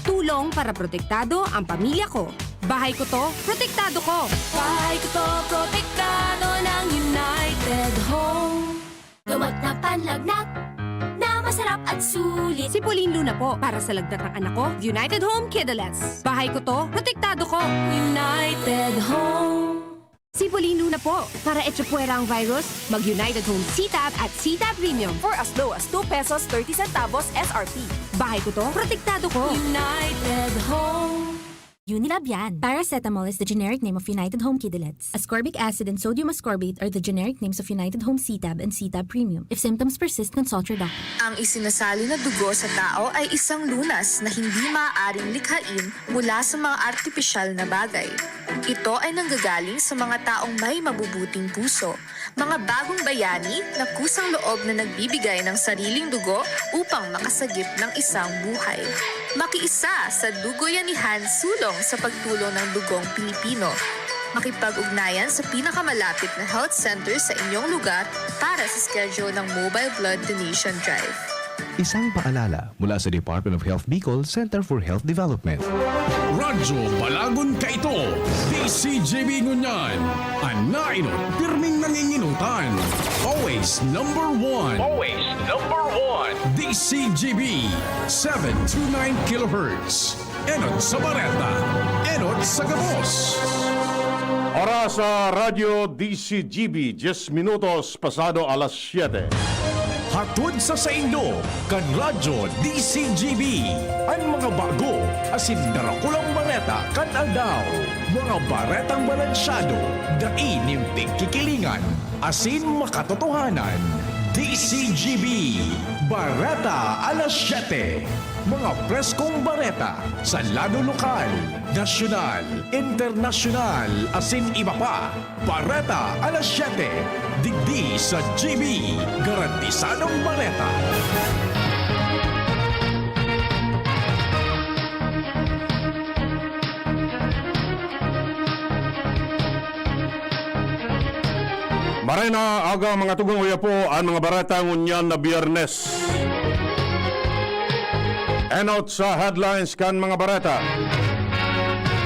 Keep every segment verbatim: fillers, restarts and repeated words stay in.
Tulong para protektado ang pamilya ko. Bahay ko to, protektado ko. Bahay ko to, protektado ng United Home. Gamot na panlagnat na masarap at sulit. Sipulin Luna po para sa lagnat ng anak ko. United Home Kidulets. Bahay ko to, protektado ko. United Home. Sipulin Luna po para echapuwera ang virus. Mag United Home C-Tab at C-Tab Premium. For as low as two pesos thirty centavos S R P. Bahay ko to, protektado ko. United Home. Unilab yan. Paracetamol is the generic name of United Home Kidulets. Ascorbic acid and sodium ascorbate are the generic names of United Home C-Tab and C-Tab Premium. If symptoms persist, consult your doctor. Ang isinasalin na dugo sa tao ay isang lunas na hindi maaaring likhain mula sa mga artipisyal na bagay. Ito ay nanggagaling sa mga taong may mabubuting puso, mga bagong bayani na kusang loob na nagbibigay ng sariling dugo upang makasagip ng isang buhay. Makiisa sa Dugoyanihan Sulong sa pagtulong ng dugong Pilipino. Makipag-ugnayan sa pinakamalapit na health center sa inyong lugar para sa schedule ng Mobile Blood Donation Drive. Isang paalala mula sa Department of Health Bicol Center for Health Development. Radyo Balagon Kaito, D C G B Ngunyan, an nainot, pirming nanginginutan. Always number one. Always number one. D C G B, seven two nine kilohertz. Enot sa bareta, enot sa gabos. Oras sa Radyo D C G B, diyes minutos pasado alas siyete. Hatod sa saindo, kan Radyo D C G B, an mga bago asin darakulang bareta kan aldaw. Mga baretang balansyado, dai nin pigkikilingan, asin makatotohanan. D C G B, Bareta alas siyete. Mga preskong bareta sa lado lokal, nasyonal, internasyonal, asin iba pa. Bareta alas siyete, digdi sa G B, garantisadong bareta. Maray na aga, mga tugang, uya po an mga bareta ngunyan na Biyernes. Enot sa headlines kan mga bareta.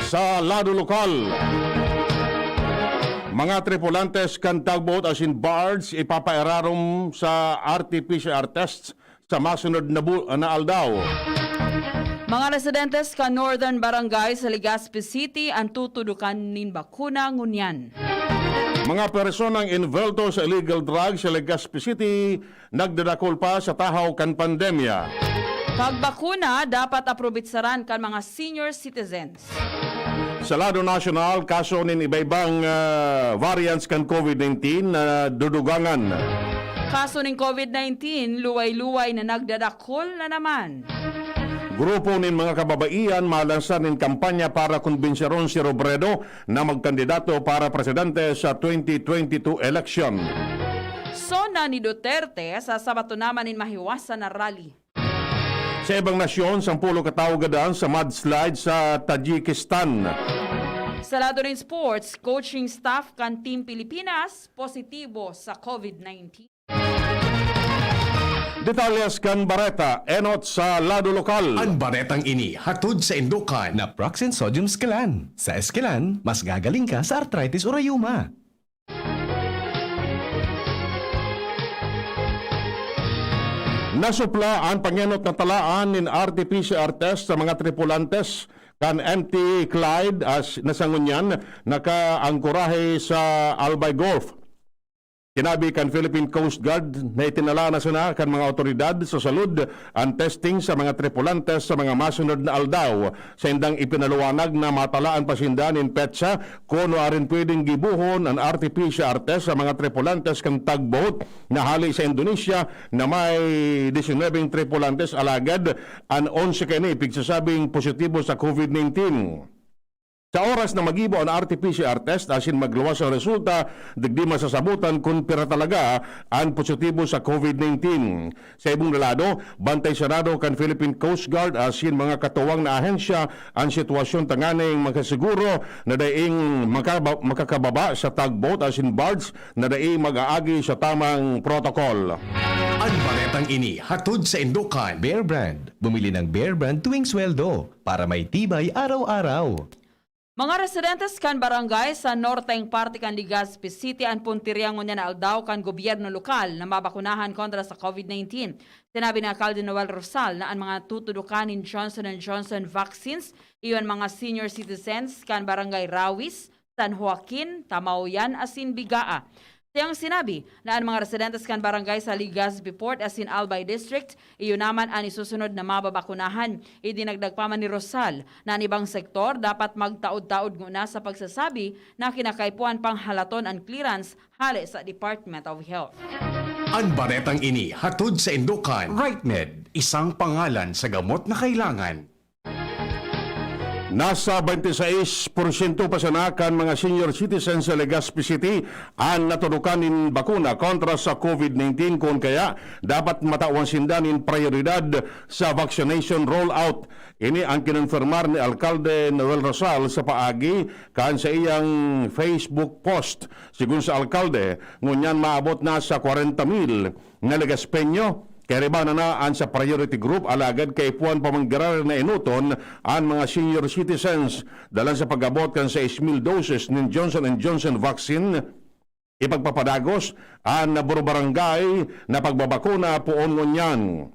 Sa lado lokal, mga tripulantes kan tugboat asin barge ipapairarom sa R T P C R tests sa masunod na bu-, na aldaw. Mga residentes kan Northern Barangay sa Legazpi City an tutudokan nin bakuna ngunyan. Mga personang envuelto sa illegal drugs sa Legazpi City nagdadakul pa sa tahaw kan pandemya. Pagbakuna dapat aprobetsaran kan mga senior citizens. Sa lado nasyonal, kaso nin iba-ibang, ah, variants kan COVID nineteen na dudugangan. Kaso nin COVID nineteen, luway-luway na nagdadakul na naman. Grupo nin mga kababaihan malansar nin kampanya para kumbinseron si Robredo na magkandidato para presidente sa twenty twenty-two election. Sona ni Duterte, sasabaton naman nin mahiwasan na rally. Sa ibang nasyon, sampulo ka tawo gadan sa mudslide sa Tajikistan. Sa lado nin sports, coaching staff kan Team Pilipinas positibo sa COVID nineteen. Detalles kan bareta, enot sa lado lokal. An baretang ini hatod saindo kan Naproxen Sodium Esquilan. Sa Esquilan, mas gagaling ka sa arthritis o rayuma. Nasupla an pangenot na talaan nin R T P C R test sa mga tripulantes kan M T Clyde as na sa ngunyan nakaangkorahe sa Albay Gulf. Sinabi kan Philippine Coast Guard na itinala na sana kan mga awtoridad sa salud an testing sa mga tripulantes sa mga masunod na aldaw. Saindang ipinaliwanag na matalaan pa sinda nin petsa kun nuarin pwedeng gibohon an R T P C R test sa mga tripulantes kan tugboat na hale sa Indonesia na may disinwebeng tripulantes, alagad an onse kaini pigsasabing positibo sa COVID nineteen. Sa oras na magibo an R T P C R test asin magluwas an resulta, digdi masasabotan kun pira talaga an positibo sa COVID nineteen. Sa ibong na lado, bantay sarado kan Philippine Coast Guard asin mga katuwang na ahensya an sitwasyon tanganing makasiguro na daing makaba-, makakababa sa tugboat asin barge na dai mag-aagi sa tamang protocol. Ang baretang ini hatod sa Indokan. Bear Brand. Bumili ng Bear Brand tuwing sweldo para may tibay araw-araw. Mga residentes kan barangay sa norteng parte kan Legazpi City an puntirya ngunyan na aldaw kan gobyerno lokal na mabakunahan kontra sa COVID nineteen. Sinabi ni Alkalde Noel Rosal na an mga tutudokan nin Johnson and Johnson vaccines iyo an mga senior citizens kan barangay Rawis, San Joaquin, Tamaoyan asin Bigaa. Siyang sinabi na an mga residentes kan barangay sa Legazpi Port asin Albay District, iyo naman an isusunod na mababakunahan. Idinagdag pa man ni Rosal na an ibang sektor dapat magtaod-taod nguna sa pagsasabi na kinakaipuhan pang halaton an clearance hale sa Department of Health. An baretang ini hatod sa Indokan. Rightmed, isang pangalan sa gamot na kailangan. Nasa twenty-six porsyento pa sana kan mga senior citizens sa Legazpi City an natudukan nin bakuna kontra sa COVID nineteen, kun kaya dapat matawan sinda nin prayoridad sa vaccination rollout. Ini ang kinonfirmar ni Alkalde Noel Rosal sa paagi kan sa iyang Facebook post. Sigon sa alkalde, ngunyan maabot na sa kwarenta mil na Legazpeño. Kairiba na na an sa priority group, alagad kaipuhan pa man giraray na enoton an mga senior citizens. Dalan sa pag-abot kan sais mil doses nin Johnson and Johnson vaccine, ipagpapadagos an naburubarangay na pagbabakuna poon ngunyan.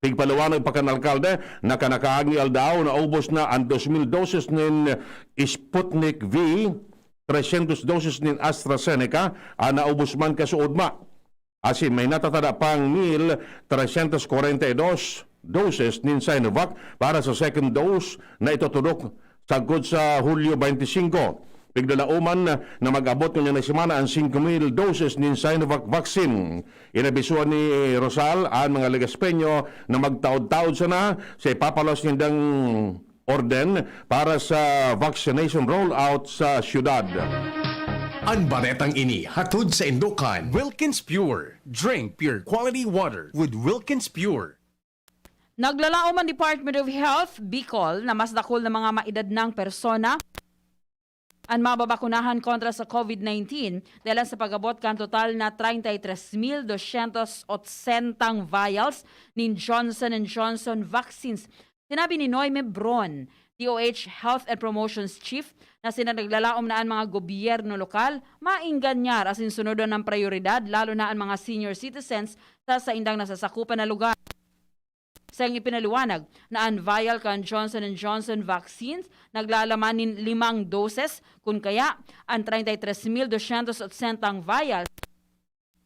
Pigpaliwanag pa kan alkalde na kan nakaaging aldaw naubos na an dos mil doses nin Sputnik V, tresyentos doses nin AstraZeneca an naubos man kasuodma. Asin may natatada pang mil tresyentos kwarenta y dos doses nin Sinovac para sa second dose na itutudok sagkod sa Hulyo twenty-five. Piglalauman na mag-abot ngunyan na semana an singko mil doses nin Sinovac vaccine. Inabisuhan ni Rosal an mga Legazpeño na magtaod-taod sana sa ipapalos nindang orden para sa vaccination rollout sa syudad. An baretang ini hatod sa Indokan. Wilkins Pure. Drink pure quality water with Wilkins Pure. Naglalaom ang Department of Health Bicol na mas dakul na mga maedad ng persona an mababakunahan kontra sa COVID nineteen dahilan sa pag-abot kan total na treinta y tres mil doscientos otsentang vials nin Johnson and Johnson vaccines. Sinabi ni Noy Mebron, D O H Health and Promotions Chief, na sinabi naglalaom na an mga gobyerno lokal maenganyar asin sunodon ng prioridad, lalo na an mga senior citizens sa saindang nasasakupan na lugar. Sa iyang ipinaliwanag na an vial kan Johnson and Johnson vaccines naglalaman nin limang doses, kun kaya an treinta y tres mil doscientos otsentang vial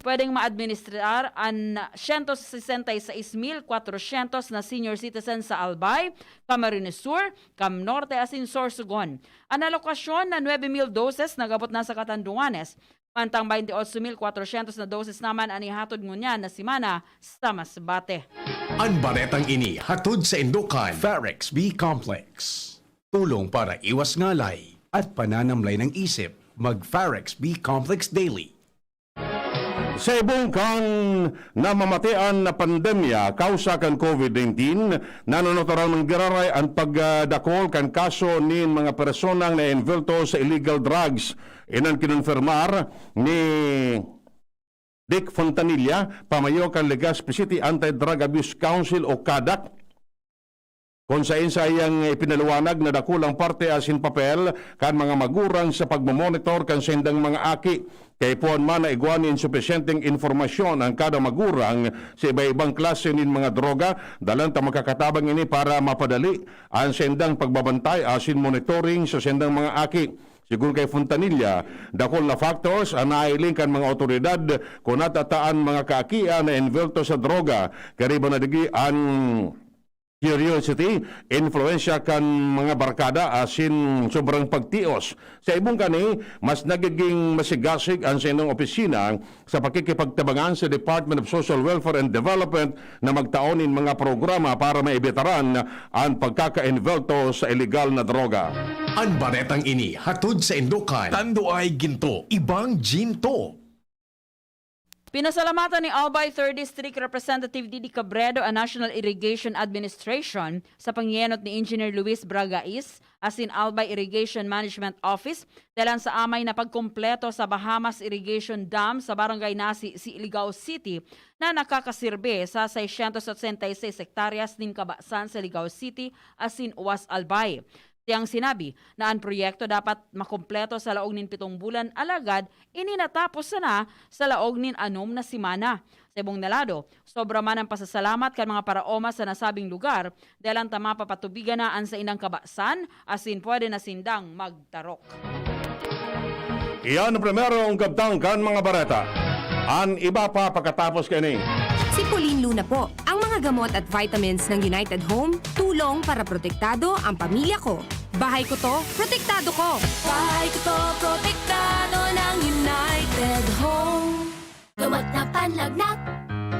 pwedeng maadministrar an siyento sesenta y seis mil kwatrosyentos na senior citizens sa Albay, Camarines Sur, Cam Norte asin Sorsogon. An alokasyon na nuebe mil doses nag-abot na sa Catanduanes. Mantang baynte otso mil kwatrosyentos na doses naman an ihatod ngunyan na semana sa Masbate. An baretang ini hatod sa Indokan. Farex B Complex. Tulong para iwas ngalay at pananamlay ng isip. Mag Farex B Complex Daily. Sa ibong kan namamatean na pandemya kausa kan COVID nineteen, nananatural man giraray an pagdakol kan kaso nin mga personang naembelto sa illegal drugs. Inan kinonfirmar ni Dick Fontanilla, pamayo kan Legazpi City Anti-Drug Abuse Council o CADAC, kun saen sa iyang ipinaliwanag na dakulang parte asin papel kan mga magurang sa pagmomonitor kan saindang mga aki. Kaipuhan man na igwa nin supisyenteng impormasyon an kada magurang sa iba-ibang klase nin mga droga, dalan ta makakatabang ini para mapadali an saindang pagbabantay asin monitoring sa saindang mga aki. Sigon kay Fontanilla, dakul na factors an nahiling kan mga awtoridad kun nata ta an mga kaakian na envolto sa droga, kariba na digdi an curiosity, influensya kan mga barkada asin sobrang pagtios. Sa ibong kani, mas nagiging masigasig an saindang opisina sa pakikipagtabangan sa Department of Social Welfare and Development na magtao nin mga programa para maibitaran an pagkakaenvolto sa ilegal na droga. An baretang ini hatod sa Indokan. Tanduay Ginto, Ibang Ginto. Pinasalamatan ni Albay Third District Representative Didi Cabredo an National Irrigation Administration sa pangyenot ni Engineer Luis Bragais asin Albay Irrigation Management Office dalan sa amay na pagkumpleto sa Bahamas Irrigation Dam sa Barangay Nasi, Siligao City, na nakakasirbe sa seiscientos ochenta y seis hektaryas nin kabasan sa Ligao City asin Uwas Albay. Siyang sinabi na an proyekto dapat makompleto sa laog nin pitong bulan, alagad ini natapos sana sa laog nin anom na semana. Sa ibong na lado, sobra man ang pasasalamat kan mga paraoma sa nasabing lugar, dalan ta mapapatubigan na an saindang kabasan asin pwede na sindang magtarok. Iyan ang primerong kabtang kan mga bareta. An iba pa pagkatapos kaini. Sipulin Luna po, ang mga gamot at vitamins ng United Home, tulong para protektado ang pamilya ko. Bahay ko to, protektado ko. Bahay ko to, protektado ng United Home. Gamot na panlagnat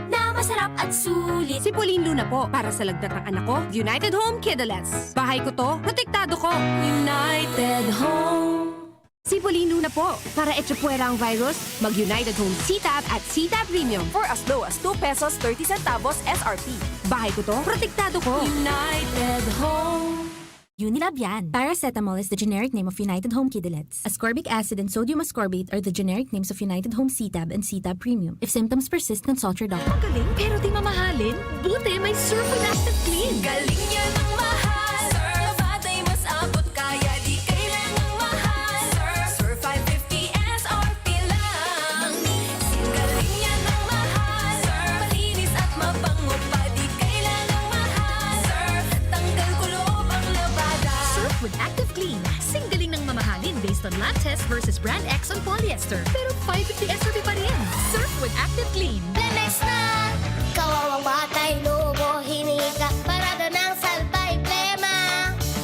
na masarap at sulit. Sipulin Luna po para sa lagnat ng anak ko, United Home Kidulets. Bahay ko to, protektado ko. United Home. Sipulin Luna po. Para echapuwera ang virus, mag United Home C-Tab at C-Tab Premium. For as low as two pesos thirty centavos S R P. Bahay ko to, protektado ko. United Home. Unilab yan. Paracetamol is the generic name of United Home Kidulets. Ascorbic acid and sodium ascorbate are the generic names of United Home C-Tab and C-Tab Premium. If symptoms persist, consult your doctor. Magaling pero di mamahalin? Buti may Surf with Active Clean. Galing yan ang mahal. Surf at ay mas abot kaya di kailangang mahal. Surf, Surf five fifty S R P lang. Singgaling yan ang mahal. Surf, malinis at mabango pa di kailangang mahal. Surf, tanggal kulob ang labada. Surf with Active Clean. Singgaling ng mamahalin based on lab test versus brand X on polyester. Pero five fifty S R P pa rin. Surf with Active Clean. Lemex na! Kawawang batay, lobo, hinika, parada ng salbay, plema.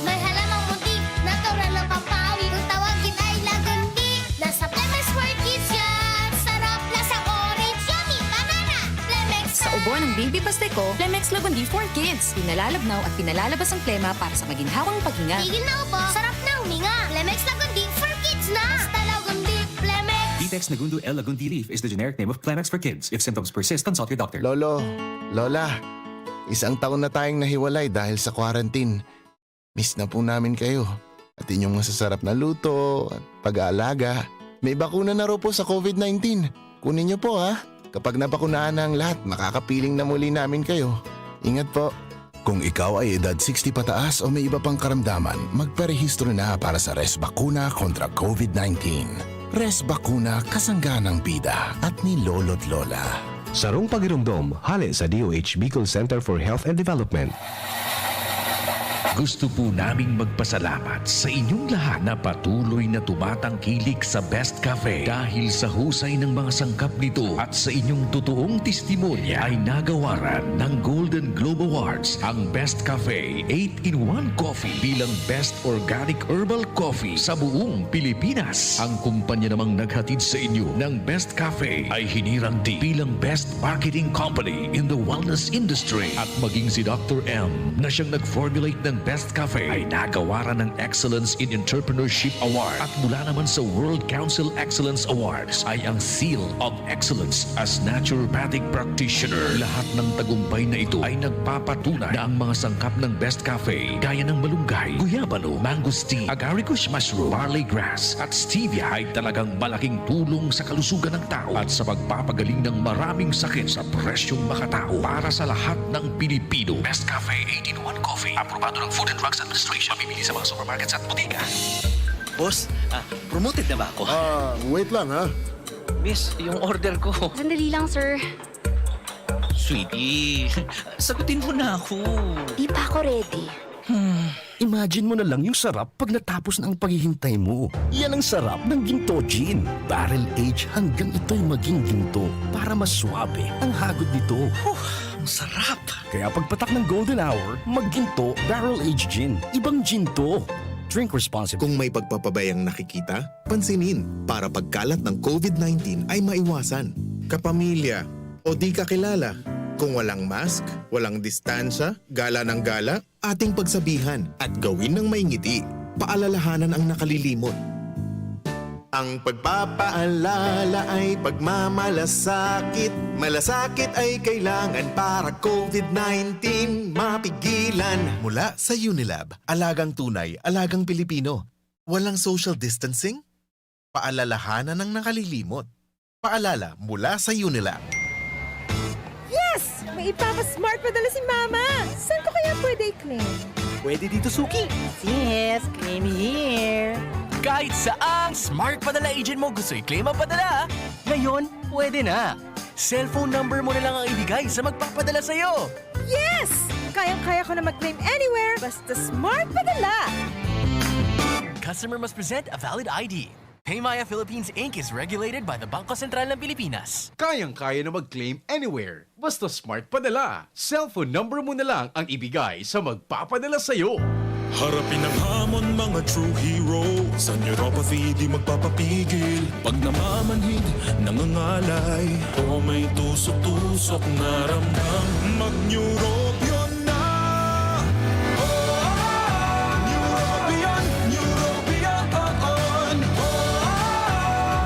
May halamang muntik, natural ng pampawi, kung tawagin ay lagundi. Nasa Lemex for Kids yan! Sarap, lasang orange, yummy, banana! Lemex na! Sa ubo ng baby paste ko, Lemex Lagundi for Kids. Pinalalabnaw at pinalalabas ang plema para sa maginhawang paghinga. Tigil na ubo, sarap na huminga. Lemex Lagundi for Kids na! Basta Lagundi, Lemex! Vitex Nagundo L Lagundi Leaf is the generic name of Kleenex for kids. If symptoms persist, consult your doctor. Lolo, Lola, isang taon na tayong nahiwalay dahil sa quarantine. Miss na po namin kayo. At inyong masasarap na luto, at pag-aalaga. May bakuna na raw po sa COVID nineteen. Kunin niyo po ha. Kapag nabakunahan na ang lahat, makakapiling na muli namin kayo. Ingat po. Kung ikaw ay edad sixty pataas o may iba pang karamdaman, magparehistro na para sa Res Bakuna kontra COVID nineteen. Res Bakuna, kasangga ng bida at ni Lolo't Lola. Sarong pagiromdom, hale sa D O H Bicol Center for Health and Development. Gusto po naming magpasalamat sa inyong lahat na patuloy na tumatangkilik sa Best Cafe. Dahil sa husay ng mga sangkap nito at sa inyong totoong testimonya ay nagawaran ng Golden Globe Awards ang Best Cafe eight-in-one Coffee bilang Best Organic Herbal Coffee sa buong Pilipinas. Ang kumpanya namang naghatid sa inyo ng Best Cafe ay hinirang din bilang Best Marketing Company in the Wellness Industry. At maging si Doctor M na siyang nag-formulate ng Best Cafe ay nagawaran ng Excellence in Entrepreneurship Award. At mula naman sa World Council Excellence Awards ay ang Seal of Excellence as Naturopathic Practitioner. Lahat ng tagumpay na ito ay nagpapatunay na ang mga sangkap ng Best Cafe gaya ng malunggay, guyabano, mangosteen, agaricus mushroom, barley grass, at stevia ay talagang malaking tulong sa kalusugan ng tao at sa pagpapagaling ng maraming sakit sa presyong makatao para sa lahat ng Pilipino. Best Cafe eight-in-one Coffee, aprobado ng Food and Drugs Administration. Mabibili sa mga supermarkets at bodega. Boss, ah, promoted na ba ako? Ah, wait lang ha. Miss, yung order ko. Sandali lang, sir. Sweetie, sagutin mo na ako. Di pa ako ready. Imagine mo na lang yung sarap pag natapos na ang paghihintay mo. Yan ang sarap ng Ginto Gin. Barrel age hanggang ito'y maging ginto para mas suabe ang hagod nito. Ang sarap! Kaya pagpatak ng golden hour, magginto barrel age gin. Ibang gin to. Drink responsibly. Kung may pagpapabayang nakikita, pansinin para pagkalat ng COVID nineteen ay maiwasan. Kapamilya o di kakilala, kung walang mask, walang distansya, gala ng gala, ating pagsabihan at gawin ng may ngiti. Paalalahanan ang nakalilimot. Ang pagpapaalala ay pagmamalasakit. Malasakit ay kailangan para covid nineteen mapigilan. Mula sa Unilab, alagang tunay, alagang Pilipino. Walang social distancing? Paalalahanan ng nakalilimot. Paalala mula sa Unilab. Yes! May ipapa-smart padala si Mama! Saan ko kaya pwede i-claim? Pwede dito, Suki. Yes, claim here. Kahit saang smart padala agent mo gusto i-claim ang padala, ngayon pwede na. Cellphone number mo na lang ang ibigay sa magpapadala sa'yo. Yes! Kayang-kaya ko na mag-claim anywhere basta smart padala! Customer must present a valid I D. Paymaya Philippines Inc is regulated by the Bangko Sentral ng Pilipinas. Kayang-kaya na mag-claim anywhere. Basta smart padala. Cellphone number mo na lang ang ibigay sa magpapadala sa'yo. Harapin ang hamon, mga true heroes. Ang neuropathy di magpapapigil. Pag namamanhid, nangangalay, o may tusok-tusok na ramdam, mag-Neurobion na. Oh, Neurobion, Neurobion, oh, oh.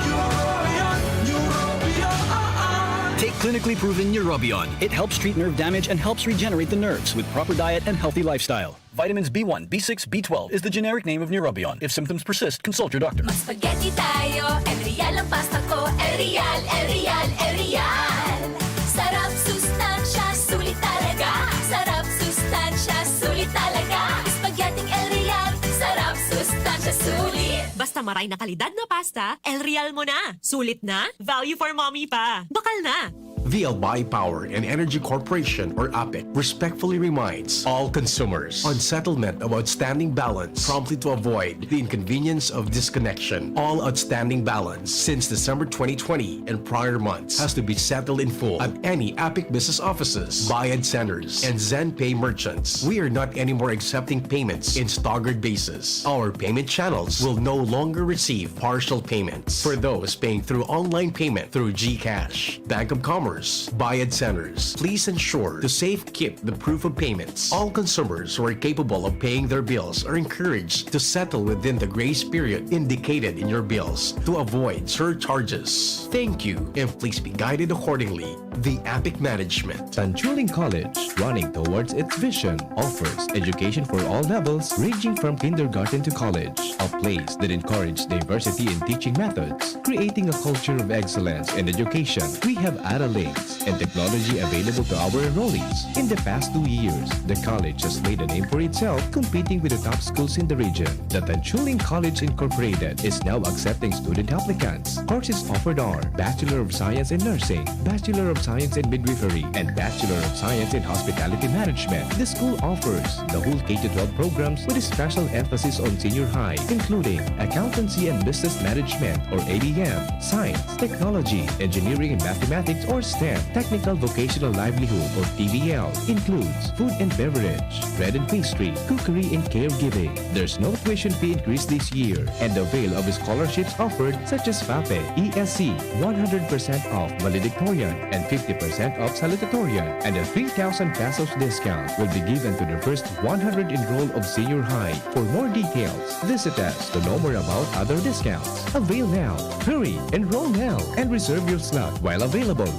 Neurobion, Neurobion, oh, oh. Take clinically proven Neurobion. It helps treat nerve damage and helps regenerate the nerves with proper diet and healthy lifestyle. Vitamins B one, B six, B twelve is the generic name of Neurobion. If symptoms persist, consult your doctor. Mag-spaghetti tayo, El Real ang pasta ko. El Real, El Real, El Real. Sarap, sustansya, sulit talaga. Sarap, sustansya, sulit talaga. Spaghetti El Real. Sarap, sustansya, sulit. Basta maray na kalidad na pasta, El Real mo na. Sulit na, value for mommy pa. Bakal na! The Albay Power and Energy Corporation, or APEC, respectfully reminds all consumers on settlement of outstanding balance promptly to avoid the inconvenience of disconnection. All outstanding balance since December twenty twenty and prior months has to be settled in full at any APEC business offices, Bayad Centers, and ZenPay merchants. We are not anymore accepting payments in staggered basis. Our payment channels will no longer receive partial payments for those paying through online payment through GCash, Bank of Commerce, Bayad Centers. Please ensure to safe keep the proof of payments. All consumers who are capable of paying their bills are encouraged to settle within the grace period indicated in your bills to avoid surcharges. Thank you, and please be guided accordingly. The APEC Management. Tanchuling College, running towards its vision, offers education for all levels, ranging from kindergarten to college. A place that encourages diversity in teaching methods, creating a culture of excellence in education. We have ARALinks and technology available to our enrollees. In the past two years, the college has made a name for itself, competing with the top schools in the region. The Tanchuling College Incorporated is now accepting student applicants. Courses offered are Bachelor of Science in Nursing, Bachelor of Science in Midwifery, and Bachelor of Science in Hospitality Management. The school offers the whole K to twelve programs with a special emphasis on senior high, including Accountancy and Business Management, or A B M, Science, Technology, Engineering and Mathematics, or STEM, Technical Vocational Livelihood, or T V L, includes food and beverage, bread and pastry, cookery and caregiving. There's no tuition fee increase this year, and avail of scholarships offered such as FAPE, E S C, one hundred percent off valedictorian, and fifty percent off salutatorian, and a three thousand pesos discount will be given to the first one hundred enroll of senior high. For more details, visit us to know more about other discounts. Avail now. Hurry, enroll now, and reserve your slot while available.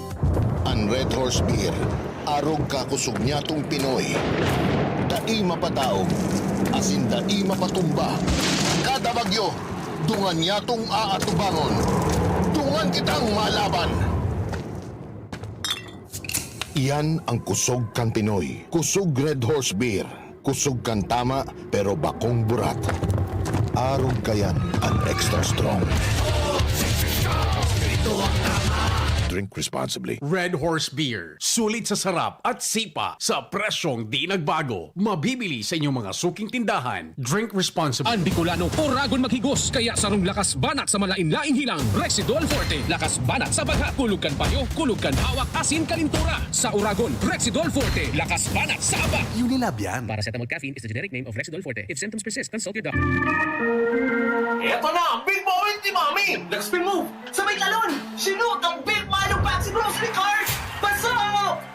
An Red Horse Beer, arog ka kusog nyatong Pinoy. Dai mapadaog, asin dai mapatumba. Kada bagyo, dungan nyatong aatubangon. Dungan kitang malaban. Iyan ang kusog kan Pinoy. Kusog Red Horse Beer. Kusog kan tama, pero bakong burat. Arog kayan an extra strong. Drink responsibly. Red Horse Beer. Sulit sa sarap at sipa sa presyong di nagbago. Mabibili sa inyong mga suking tindahan. Drink responsibly. An Bicolano, oragon maghigos, kaya sarong lakas banat sa malain-laing hilang. Rexidol Forte, lakas banat sa bagha, kulog kan payo, kulog kan hawak, asin kalintura. Sa oragon, Rexidol Forte, lakas banat sa aba. Unilab yan. Paracetamol caffeine is the generic name of Rexidol Forte. If symptoms persist, consult your doctor. Eto na ang big moment ni Mami! Nag-spin move! Sabay talon! Sinuot ang Big Milo Paxi Grocery Cart! Basta!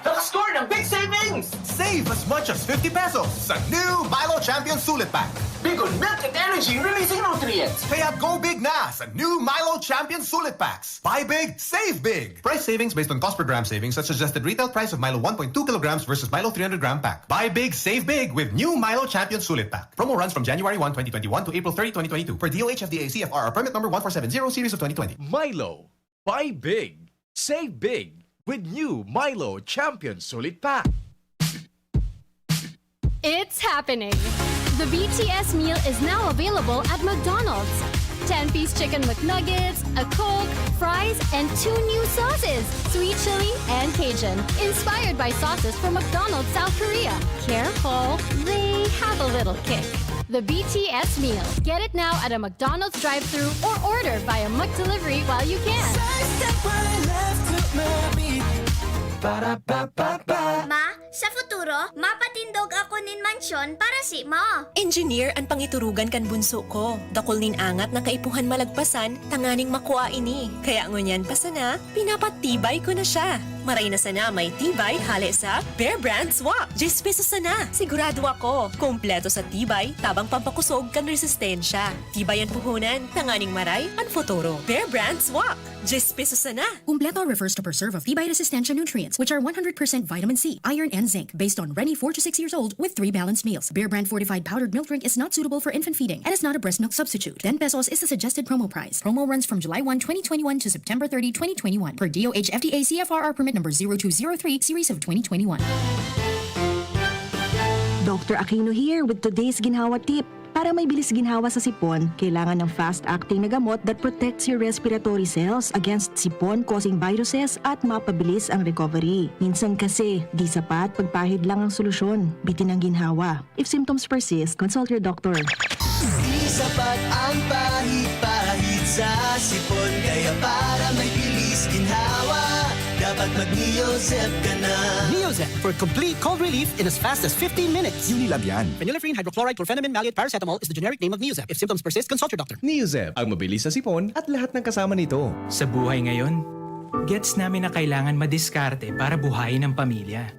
Nakascore ng big savings! Save as much as fifty pesos sa new Milo Champion Sulit Pack. Big on milk and energy releasing nutrients. Kaya go big na sa new Milo Champion Sulit Packs. Buy big, save big. Price savings based on cost per gram savings at suggested retail price of Milo one point two kilograms versus Milo three hundred gram pack. Buy big, save big with new Milo Champion Sulit Pack. Promo runs from January one, twenty twenty-one to April thirty, twenty twenty-two, per D O H F D A C F R R permit number one four seven zero series of twenty twenty. Milo. Buy big, save big with new Milo Champion Sulit Pack. It's happening! The B T S meal is now available at McDonald's. ten-piece chicken McNuggets, a Coke, fries, and two new sauces, sweet chili and Cajun, inspired by sauces from McDonald's South Korea. Careful, they have a little kick. The B T S meal. Get it now at a McDonald's drive-thru or order via McDelivery while you can. Sidestep right, left to my beat. Ba-da-ba-ba-ba. Ma, sa futuro, mapatindog ako nin mansyon para simo. Engineer an pangiturugan kan bunso ko. Dakul nin angat na kaipuhan malagpasan tanganing makua ini. Kaya ngunyan pa sana, pinapatibay ko na siya. Maray na sana may tibay hale sa Bear Brand Swak. Diyes pesos sana. Sigurado ako, kompleto sa tibay, tabang pampakusog kan resistensya. Tibay an puhunan, tanganing maray an futuro. Bear Brand Swak. Diyes pesos sana. Kumpleto refers to preserve of tibay resistensya nutrients, which are one hundred percent vitamin C, iron, and zinc, based on Reni, four to six years old, with three balanced meals. Bear Brand fortified powdered milk drink is not suitable for infant feeding and is not a breast milk substitute. Ten pesos is the suggested promo price. Promo runs from July one, twenty twenty-one to September thirty, twenty twenty-one, per D O H F D A C F R R permit number zero two zero three, series of twenty twenty-one. Doctor Aquino here with today's ginhawa tip. Para may bilis ginhawa sa sipon, kailangan ng fast-acting na gamot that protects your respiratory cells against sipon-causing viruses at mapabilis ang recovery. Minsan kasi, di sapat, pagpahid lang ang solusyon. Bitin ang ginhawa. If symptoms persist, consult your doctor. Di sapat ang pahid-pahid sa sipon. Kaya para may bilis ginhawa, dapat mag-Neozep ka na. Neozep for complete cold relief in as fast as fifteen minutes. Unilab yan. Phenylephrine, hydrochloride, chlorphenamine, maleate, paracetamol is the generic name of Neozep. If symptoms persist, consult your doctor. Neozep, ang mabilis sa sipon at lahat ng kasama nito. Sa buhay ngayon, gets namin na kailangan madiskarte para buhayin ang pamilya.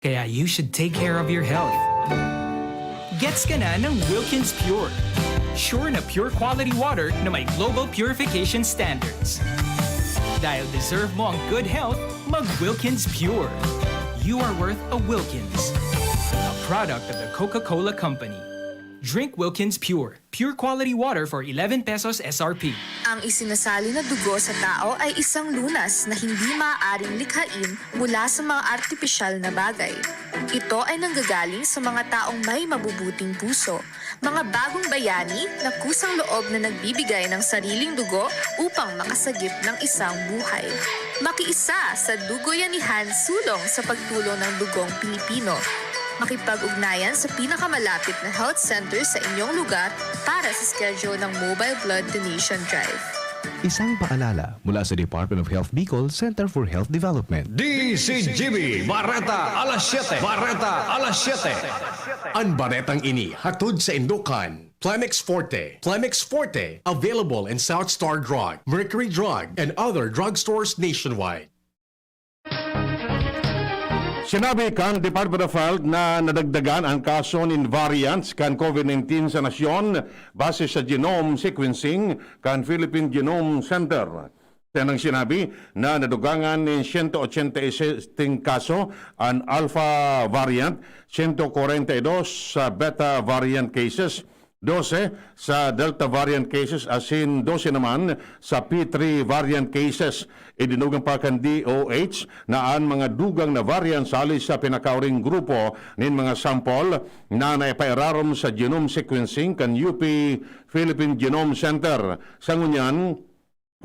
Kaya you should take care of your health. Gets ka na ng Wilkins Pure. Sure na pure quality water na may global purification standards. Dahil deserve mo ang good health, mag Wilkins Pure. You are worth a Wilkins. A product of the Coca-Cola Company. Drink Wilkins Pure. Pure quality water for eleven pesos S R P. Ang isinasali na dugo sa tao ay isang lunas na hindi maaaring likhain mula sa mga artipisyal na bagay. Ito ay nanggagaling sa mga taong may mabubuting puso, mga bagong bayani na kusang loob na nagbibigay ng sariling dugo upang makasagip ng isang buhay. Makiisa sa Dugoyanihan Sulong sa pagtulong ng dugong Pilipino. Makipag-ugnayan sa pinakamalapit na health center sa inyong lugar para sa schedule ng Mobile Blood Donation Drive. Isang paalala mula sa Department of Health Bicol Center for Health Development. D C G B, Bareta, alas siyete. Bareta, alas siyete. An baretang ini hatod sa indukan Plemex Forte. Plemex Forte, available in South Star Drug, Mercury Drug, and other drugstores nationwide. Sinabi kan Department of Health na nadagdagan ang kaso nin variants kan COVID nineteen sa nasyon base sa genome sequencing kan Philippine Genome Center. Tanang sinabi na nadugangan nin siyento otsenta y sete kaso an Alpha variant, siyento kwarenta y dos sa Beta variant cases, dose sa Delta variant cases asin dose naman sa P three variant cases. Idinugang pa kan D O H na an mga dugang na variant sali sa pinakauring grupo nin mga sample na naipairarom sa genome sequencing kan U P Philippine Genome Center. Sa ngunyan,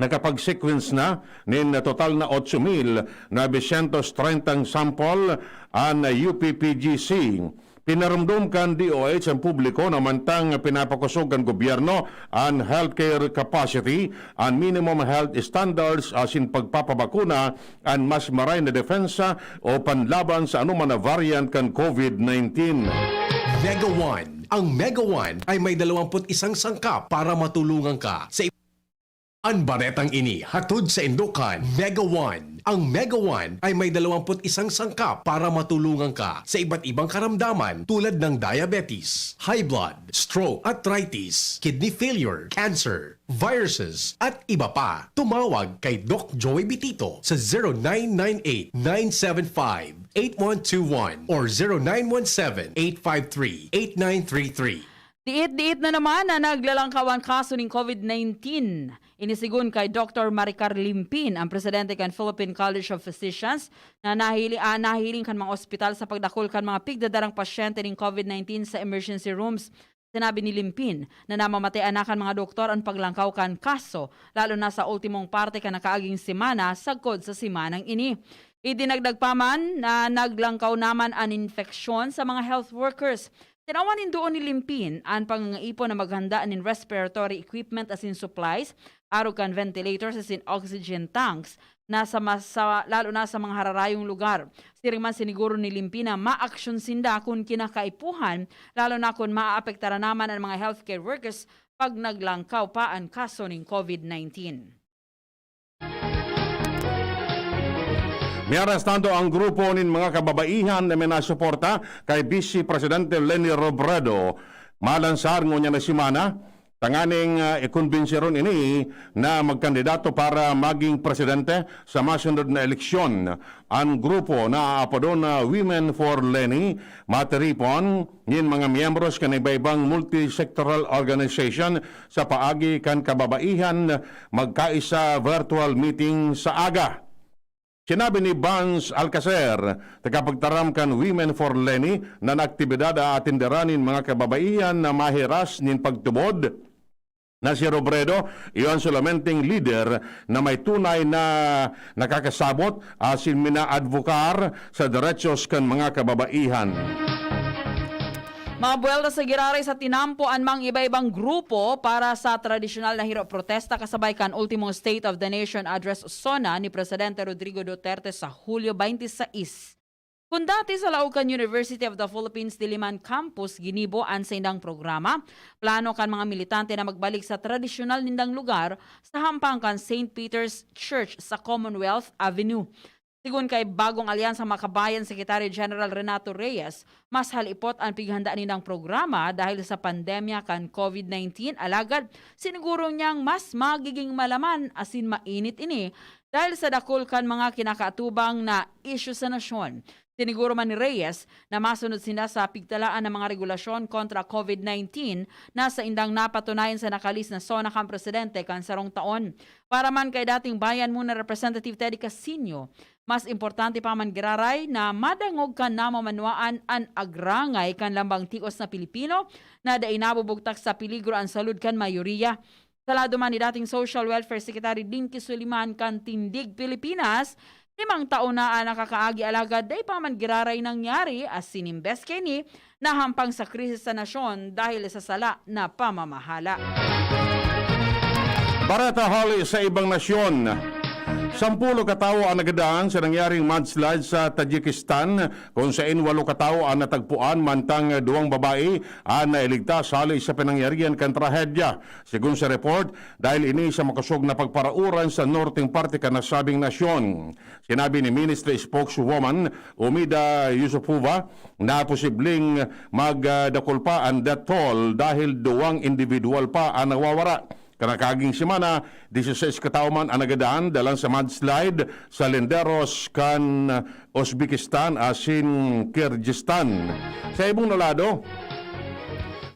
nakapag-sequence na nin total na otso mil novecientos treinta sample an U P P G C. Pinaromdom kan D O H ang publiko na mantang pinapakosog kan gobyerno an healthcare capacity, an minimum health standards asin pagpapabakuna an mas maray na depensa o panlaban sa anoman na variant kan COVID nineteen. Mega One. Ang Mega One ay may dalawampu't isang sangkap para matulungan ka sa An baretang ini hatod saindo kan Mega One. Ang Mega One ay may dalawampu't isang sangkap para matulungan ka sa iba't ibang karamdaman tulad ng diabetes, high blood, stroke, arthritis, kidney failure, cancer, viruses, at iba pa. Tumawag kay Doc Joey Bitito sa zero nine nine eight, nine seven five, eight one two one or zero nine one seven, eight five three, eight nine three three. Diit-diit na naman na naglalangkaw an kaso nin COVID nineteen. Ini sigon kay Doktor Maricar Limpin, ang presidente kan Philippine College of Physicians, na nahili-, ah, nahiling kan mga ospital sa pagdakul kan mga pigdadarang pasyente nin COVID nineteen sa emergency rooms. Sinabi ni Limpin na namamatean na kan mga doktor an paglangkaw kan kaso, lalo na sa ultimong parte kan nakaaging semana sagkod sa semanang ini. Idinagdag pa man na naglangkaw naman an infeksyon sa mga health workers. Tinawan nin duon ni Limpin an pangangaipon na maghanda nin respiratory equipment asin supplies, arog kan ventilators asin oxygen tanks, na sa mas-, sa, lalo na sa mga hararayong lugar. Siring man, siniguro ni Limpin na maaksyon sinda kun kinakaipuhan, lalo na kun maaapektaran naman an mga healthcare workers pag naglangkaw pa an kaso nin COVID nineteen. Mientras tanto, ang grupo nin mga kababaihan na minasuporta kay Vice Presidente Leni Robredo malansar ngunyan na semana tanganing, ah, ikonbensiron ini na magkandidato para maging presidente sa masunod na eleksyon. An grupo na aapodon na Women for Leni matiripon nin mga miyembros kan iba-ibang multisectoral organization sa paagi kan kababaihan magkaisa virtual meeting sa aga. Sinabi ni Vance Alcacer, tagapagtaram kan Women for Leni, na an aktibidad aatenderan nin mga kababaihan na mahiras nin pagtubod na si Robredo, iyo an solamenteng lider na may tunay na nakakasabot asin minaadbokar sa derechos kan mga kababaihan. Mga buwelta sa giraray sa tinampo an mga iba-ibang grupo para sa tradisyonal na hiro protesta kasabay kan ultimong State of the Nation Address SONA ni Presidente Rodrigo Duterte sa Hulyo twenty-six. Kun dati sa laog kan University of the Philippines Diliman Campus ginibo an saindang programa, plano kan mga militante na magbalik sa tradisyonal nindang lugar sa hampang kan Saint Peter's Church sa Commonwealth Avenue. Sigon kay Bagong Alyansa Makabayan Secretary General Renato Reyes, mas halipot an pighanda nindang programa dahil sa pandemya kan COVID nineteen, alagad siniguro niyang mas magiging malaman asin mainit ini dahil sa dakul kan mga kinakaatubang na isyu sa nasyon. Siniguro man ni Reyes na masunod sinda sa pigtalaan na mga regulasyon kontra COVID nineteen na saindang napatunayan sa nakalis na SONA kan presidente kan sarong taon. Para man kay dating Bayan Muna Representative Teddy Casino, mas importante pa man giraray na madangog kan namamanwaan an agrangay kan lambang tios na Pilipino na dai nabubugtak sa peligro an salud kan mayoriya. Sa lado man ni dating Social Welfare Secretary Dinky Suliman kan Tindig Pilipinas, limang taon na an nakakaagi alagad dai pa man giraray nangyari, asin imbes kaini, nahampang sa krisis sa nasyon dahil sa sala na pamamahala. Bareta hali sa ibang nasyon. Sampulo katawo an nagadan sa nangyaring mudslide sa Tajikistan, kung sain walo katawo an natagpuan, mantang duwang babae an nailigtas hali sa pinangyarihan kan trahedya. Sigon sa report, dahil ini sa makosog na pagparauran sa norteng parte kan nasabing nasyon. Sinabi ni Ministry Spokeswoman Umida Yusupova na posibleng magdakul pa an death toll dahil duwang individual pa an nawawara. Kan nakaaging semana, dieciséis katawo man an nagadan dalan sa mudslide sa linderos kan Uzbekistan asin Kyrgyzstan. Sa ibong na lado,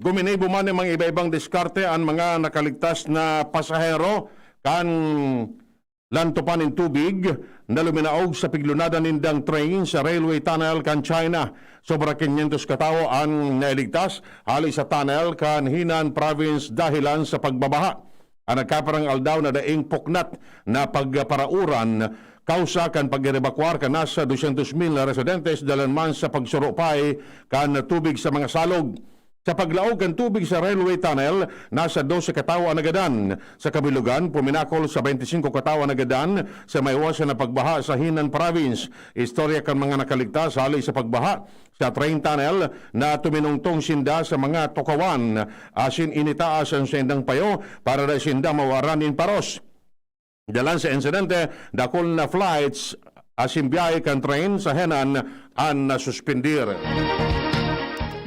guminibo man nin mga iba-ibang diskarte an mga nakaligtas na pasahero kan lantopan nin tubig na luminaog sa piglunadan nindang train sa railway tunnel kan China. Sobra quinientos katawo an nailigtas hali sa tunnel kan Henan Province dahilan sa pagbabaha. An nagkaparang aldaw na daing puknat na pagparauran, kausa kan pag-erebakwar kan nasa dosyentos mil na residentes dalan man sa pagsurupay kan tubig sa mga salog. Sa paglaog kan tubig sa railway tunnel, nasa dose katawo an nagadan. Sa kabilugan, puminakol sa twenty-five katawo an nagadan sa maiwasan na pagbaha sa Henan Province. Istorya kan mga nakaligtas hali sa pagbaha sa train tunnel na tuminungtong sinda sa mga tukawan asin initaas an saindang payo para dai sinda mawaran nin paros. Dalan sa insidente, dakul na flights asin biyahe kan train sa Henan an nasuspendir.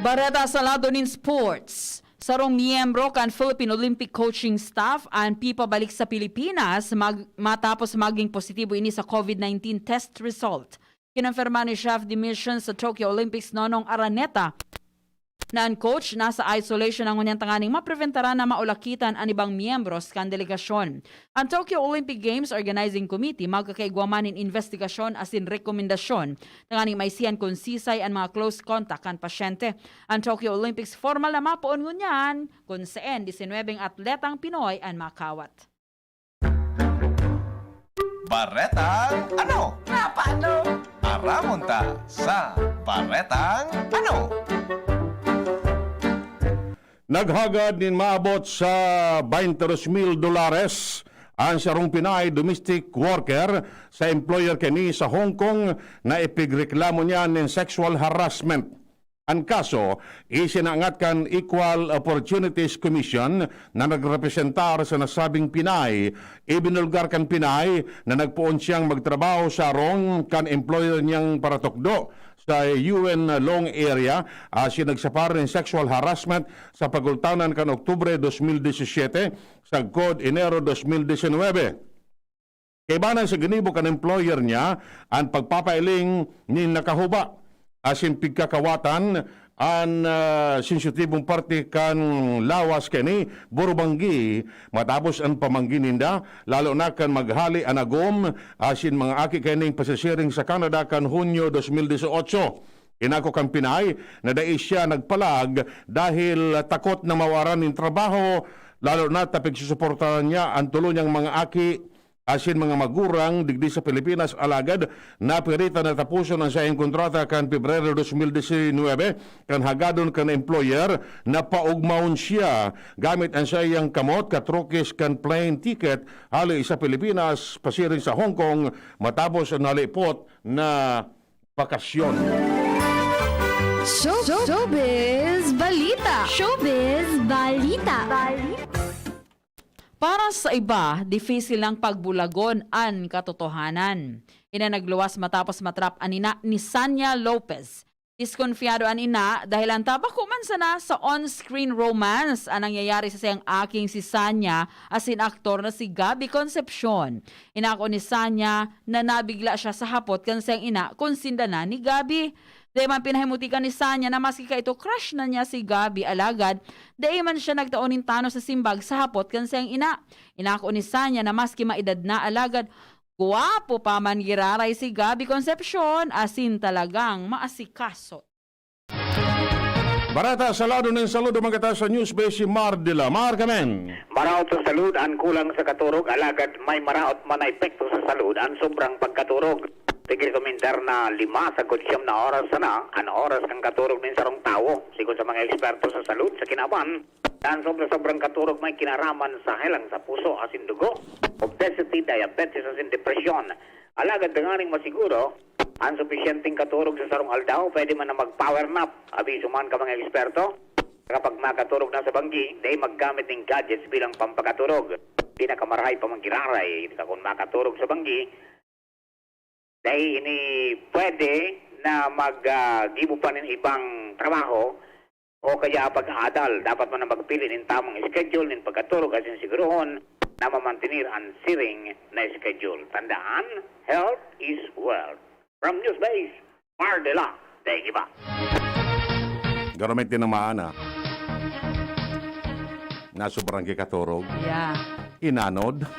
Bareta sa lado nin sports. Sarong miyembro kan Philippine Olympic Coaching Staff an pipabalik sa Pilipinas mag-, matapos maging positibo ini sa COVID nineteen test result. Kinonfirma ni Chef de Mission sa Tokyo Olympics, Nonong Araneta, na an coach nasa isolation na ngunyan tanganing mapreventaran na maulakitan an ibang miyembros kan delegasyon. An Tokyo Olympic Games Organizing Committee magkakaigwa man nin investigasyon asin rekomendasyon tanganing maisihan kun sisay an mga close contact kan pasyente. An Tokyo Olympics formal na mapoon ngunyan, kun seen disinwebeng atletang Pinoy an makawat. Baretang ano? Nga paano? Aramon ta sa Baretang ano? Naghagad nin maabot sa twenty-two mil dolares an sarong Pinay domestic worker sa employer kini sa Hong Kong na ipigreklamo niya nin sexual harassment. An kaso isinangat kan Equal Opportunities Commission na nagrepresentar sa nasabing Pinay. Ibinulgar kan Pinay na nagpoon siyang magtrabaho sa arong kan employer niyang paratukdo sa U N Long area asin nagsapar nin sexual harassment sa pagultanan kan Oktubre dos mil disisiyete sagkod Enero dos mil disinwebe. Kaibanan sa ginibo kan employer niya an pagpapailing nin nakahuba asin pigkakawatan an, ah, sensitibong parte kan lawas kaini, burubanggi, matapos an pamanggi ninda, lalo na kan maghali an agom asin mga aki kaining pasisiring sa Canada kan Hunyo dos mil dieciocho. Inako kan Pinay na dai siya nagpalag dahil takot na mawaran nin trabaho, lalo na ta pigsusuportahan niya an tulo niyang mga aki asin mga magurang digdi sa Pilipinas, alagad napiritan na taposon an saiyang kontrata kan Pebrero dos mil disinwebe kan hagadon kan employer na paugmahon siya gamit an saiyang kamot katrukis kan plane ticket hali sa Pilipinas pasiring sa Hong Kong matapos an halipot na bakasyon. Show, Showbiz Balita! Showbiz Balita! Balita! Para sa iba, difisil nang pagbulagon an katotohanan. Ina nagluwas matapos matrap an ina ni Sanya Lopez. Diskonfyado an ina dahil an tabako man sana sa on-screen romance an nangyayari sa siyang aking si Sanya asin aktor na si Gabby Concepcion. Inako ni Sanya na nabigla siya sa hapot kan siyang ina kun sinda na ni Gabby. Dai man pinahimutika ni Sanya na maski kaito crush na niya si Gabby alagad dai man siya nagtao nin tanos sa simbag sa hapot kan siyang ina. Inako ni Sanya na maski maedad na alagad gwapo pa man giraray si Gabby Concepcion asin talagang maasikaso. Bareta sa lado nin saludo magkata sa News Base si Mar de la Mar Kamen. Maraot sa salud an kulang sa katurog, alagad may maraot man na epekto sa salud an sobrang pagkaturog. Pigrekomendar na lima sagkod siyam na oras sana an oras kan katurog nin sarong tawo, sigon sa mga eksperto sa salud sa kinaban. An sobra-sobrang katurog may kinaraman sa helang sa puso asin dugo, obesity, diabetes asin depresyon. Alagad tanganing masiguro, an supisyenteng katurog sa sarong aldaw pwede man na mag-power nap. Abiso man kan mga eksperto, kapag makaturog na sa banggi, dai maggamit nin gadgets bilang pampakaturog. Pinakamarahay pa man giraray ka kun makaturog sa banggi, dai ini pwede na mag, ah, gibo pa nin ibang trabaho o kaya pag-aadal. Dapat man na magpili nin tamang schedule nin pagkaturog asin sigurohon na mamantener an siring na schedule. Tandaan, health is wealth. From Newsbase, Mar de la Teguiba. Garomit din ang maana. Nasobrang kikaturog. Yeah. Inanod.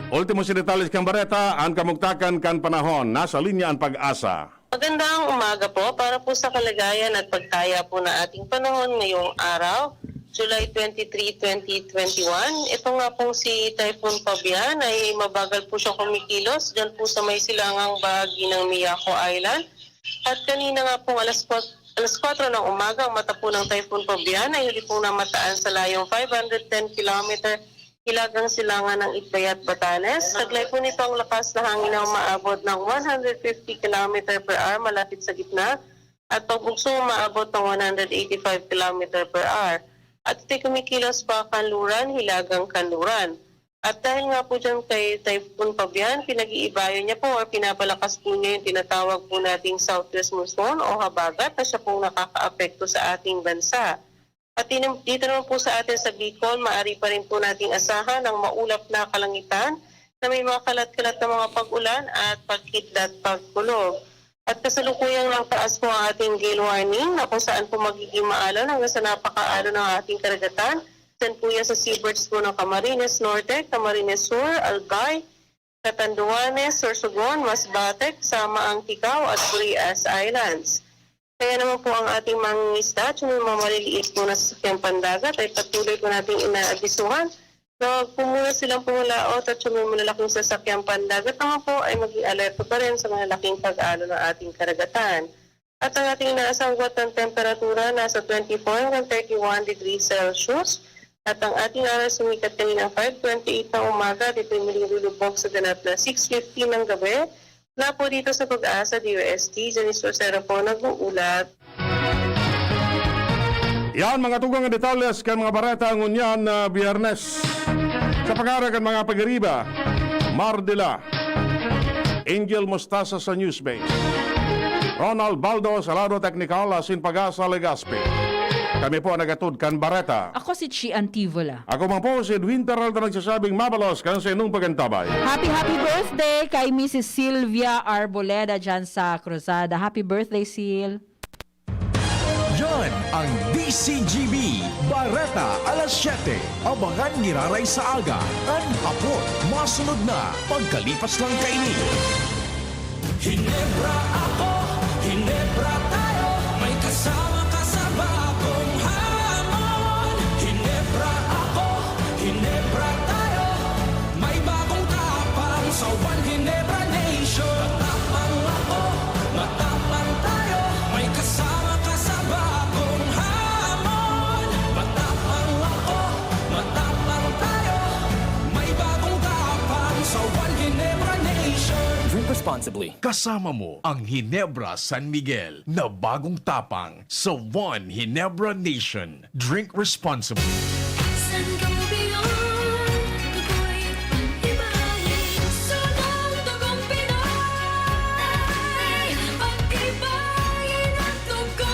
Ultimo si Detalles kan Bareta, an kamugtakan kan panahon. Nasa linya an pag-asa. Magandang umaga po para po sa kalagayan at pagtaya po ng ating panahon ngayong araw, July twenty-three, twenty twenty-one. Ito nga pong si Typhoon Fabian ay mabagal po siyang kumikilos dyan po sa may silangang bahagi ng Miyako Island. At kanina nga pong alas kwat-, alas kwatro ng umaga, ang mata po ng Typhoon Fabian ay huli pong namataan sa layong five hundred ten kilometer hilagang silangan ng Itbayat, Batanes. Taglay po nito ang lakas na hangin na umaabot ng one hundred fifty kilometer per hour malapit sa gitna at pagbugso umaabot ng one hundred eighty-five kilometer per hour. At ito'y kumikilos pa kanluran, hilagang kanluran. At dahil nga po dyan kay Typhoon Fabian, pinag-iibayan niya po or pinapalakas po niya yung tinatawag po nating southwest monsoon o habagat na siya pong nakakaapekto sa ating bansa. At dito naman po sa atin sa Bicol, maaari pa rin po nating asahan ang maulap na kalangitan na may mga kalat-kalat na mga pag-ulan at pagkidlat pagkulog. At kasalukuyang nagtaas po ang ating gale warning na kung saan po magiging maalon hanggang sa napakaalon ang ating karagatan. Diyan po yan sa seaboards po ng Camarines Norte, Camarines Sur, Albay, Catanduanes, Sorsogon, Masbate, kasama ang Tigao at Burias Islands. Kaya naman po ang ating mangingisda at yung mga maliliit po na sasakyang pandagat ay patuloy po nating inaabisuhan na huwag po muna silang pumulaot at yung mga malalaking sasakyang pandagat naman po ay maging alerto pa rin sa malalaking pag-alo ng ating karagatan. At ang ating inaasang buwat ng temperatura nasa twenty-four hanggang thirty-one degrees Celsius. At ang ating araw sumikat kaninang five twenty-eight ng umaga, dito'y muling lulubog sa ganap na six fifteen ng gabi. Mula po dito sa Pag-asa D O S T, Janice Rosero po nag-uulat. Yan, mga tugang detalyes kan mga bareta ngunyan na Biyernes. Sa pangaran kan mga pagiriba, Mardila, Angel Mostasa sa Newsbase, Ronald Baldo sa lado teknikal asin Pag-asa Legazpi. Kami po ang nagatod kan bareta. Ako si Chi Antivola. Ako man po si Edwin Peralta nagsasabing mabalos kan sa inyong pagantabay. Happy, happy birthday kay Missus Sylvia Arboleda dyan sa Cruzada. Happy birthday, Sil. Yan ang D C G B, Bareta alas siyete. Abangan giraray sa aga, an hapon, masunod na, pagkalipas lang kaini. Hinebra ako, Hinebra tayo, may kasama ka sa bagong hamon. Hinebra ako, Hinebra tayo, may bagong tapang sa One Hinebra Nation. Matapang ako, matapang tayo, may kasama ka sa bagong hamon. Matapang ako, matapang tayo, may bagong tapang sa One Hinebra Nation. Drink responsibly. Kasama mo ang Hinebra San Miguel na bagong tapang sa One Hinebra Nation. Drink responsibly. San Gobi